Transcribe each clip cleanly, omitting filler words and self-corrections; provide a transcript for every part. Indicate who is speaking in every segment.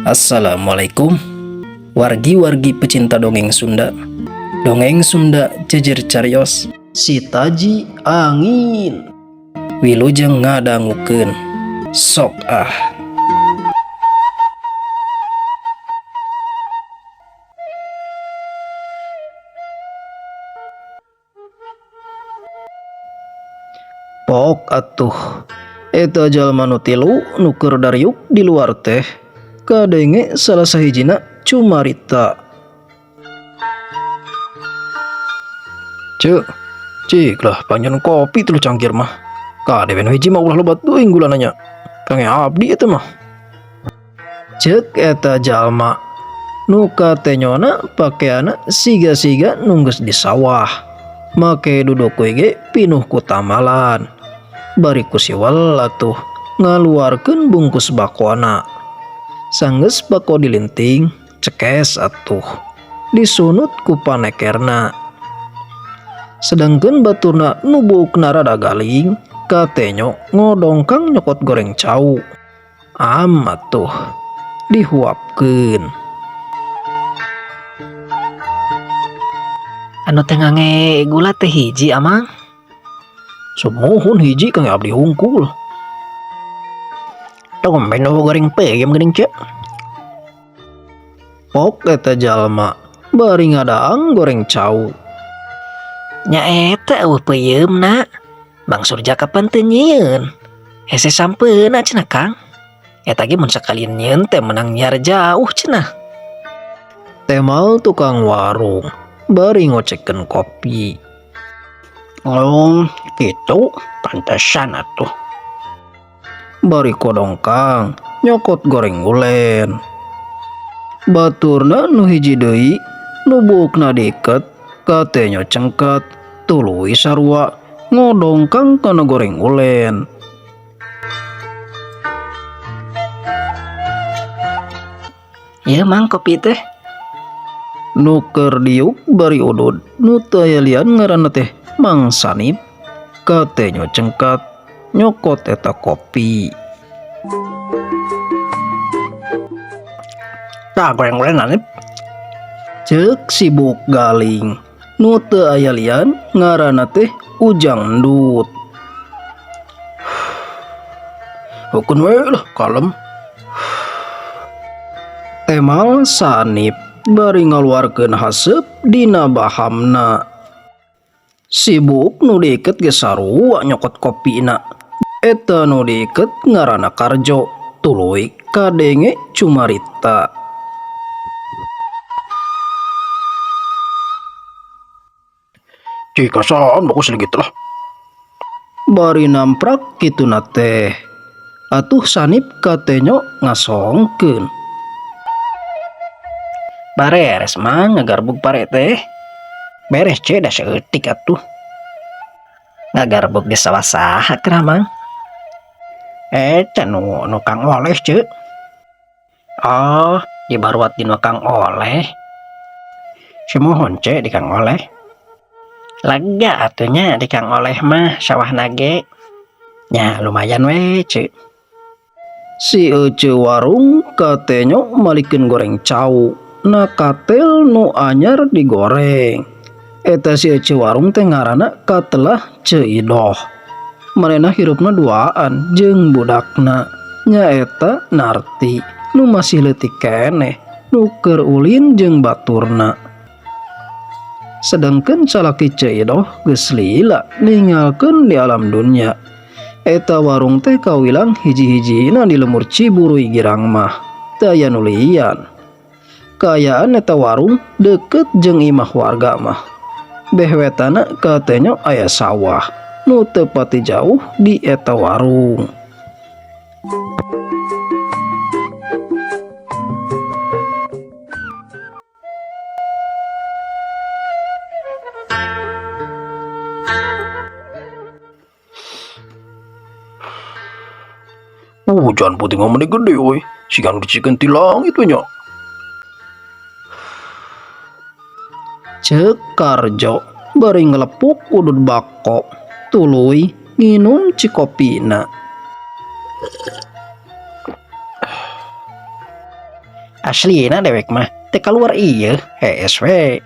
Speaker 1: Assalamualaikum wargi-wargi pecinta dongeng Sunda. Dongeng Sunda jejer carios si taji angin. Wilujeng ngadangukeun. Sok ah. Pok atuh eta jalma nu tilu nu keur dariuk di luar teh kadenge salah sahijina cumarita. Ceu, cik lah panyon kopi tilu cangkir mah. Kade we nu hiji mah ulah loba teuing gulana nya. Kange abdi eta mah. Ceuk eta jalma nu katenyona pakeanna siga-siga nu geus di sawah. Make duduk we ge pinuh ku tamalan. Bari ku siwel atuh ngaluarkeun bungkus bakona. Sanggeus bako dilinting, cekes atuh disunut ku panekerna. Sedangkeun baturna nu buukna rada galing, katenyo ngodongkang nyokot goreng cau. Am atuh dihuapkeun.
Speaker 2: Anu teu ngange gula teh hiji amang.
Speaker 1: Sumuhun hiji kang abdi hungkul.
Speaker 2: Tumben eueuh goreng peuyeum geuning ceu.
Speaker 1: Pok eta jalma bari ngadaang goreng cau.
Speaker 2: Nya eta eueuh peuyeumna. Bang Surja kapan teu nyieun? Hese sampeuna cenah Kang. Eta ge mun sakali nyieun teh menang nyiar jauh cenah.
Speaker 1: Temal tukang warung bari ngocekeun kopi.
Speaker 2: Oh, kitu pantesan atuh.
Speaker 1: Bari kodongkang nyokot goreng ulen. Baturna nu hiji deui nu buukna diiket katenyo cengket tuluy sarua ngodongkang kana goreng ulen.
Speaker 2: Ieu mang kopi teh.
Speaker 1: Nu keur diuk bari udud nu teu aya lian ngaranna teh Mang Sanip katenyo cengkat nyokot eta kopi.
Speaker 2: Tah goreng ulen Sanip.
Speaker 1: Ceuk sibuk galing nu teu aya lian ngaranna teh Ujang Endut. Hukeun we lah kalem. Temal Sanip bari ngaluarkeun haseup dina bahamna. Sibuk nu diiket ge sarua nyokot kopina. Eta nu diiket ngaranna Karjo, tuluy kadenge cumarita.
Speaker 2: Cikasaan bagus lagi lah.
Speaker 1: Bari namprak kituna teh. Atuh Sanip katenyo ngasongkeun.
Speaker 2: Bareres mang ngagarbug pare teh. Beres ce da saeutik atuh. Ngagarbug di sawah saha kerah mang? Eta nu Kang Oleh ce. Oh, di baruat di nu Kang Oleh. Sumuhun ce di Kang Oleh. Lega atuh nya di Kang Oleh mah sawah nage. Nya lumayan we ce.
Speaker 1: Si Ece warung katenyo malikeun goreng cau. Na katel nu anyar digoreng. Eta si Ece warung teh ngaranna katelah Ceu Idoh. Manehna hirupna duaan jeung budakna. Nyaeta Narti nu masih leutik keneh nu keur ulin jeung baturna. Sedangkeun salaki Ceu Idoh geus lila ninggalkeun di alam dunya. Eta warung teh kawilang hiji-hijina di lemur Ciburuy Girang mah. Teu aya nu lian. Kaayaan eta warung deukeut jeung imah warga mah. Behwetana katenyo aya sawah nu teu pati jauh di eta warung.
Speaker 2: Hujan putih ngomong gede woi. Siga nu dicikeun ti langit we nya.
Speaker 1: Ceuk Karjo bari ngelepuk udud bako tuluy nginum cikopina.
Speaker 2: Aslina dewek mah teu kaluar ieu, hees we.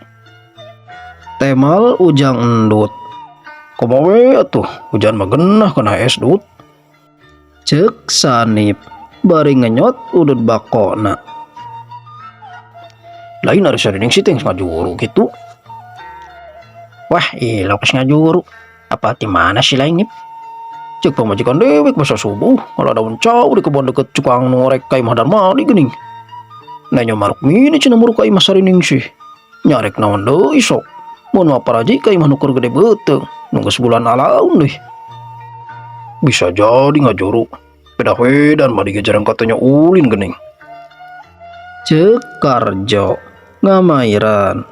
Speaker 1: Temal Ujang Endut. Kumaha we atuh, hujan mah genah kana hees, Dut. Cek Sanip bari ngenyot udud bakona. Lain ari Sariningsih teh geus ngajuru kitu.
Speaker 2: Wah, ilok geus ngajuru. Apa ti mana si lain, Nip?
Speaker 1: Cek pamajikan dewek masa subuh ngala daun cau di kebon deket cukang nu rek ka imah Darmadi geuning. Nanya maruk mini cenah muruk ka imah Sariningsih. Nyarek naon deui sok. Mun mah paraji ka imah nu keur gede beuteung, nu geus bulan alaun deui. Bisa jadi ngajuru. Beda wedan mah digejarang katanya ulin geuning. Cek Karjo ngamairan.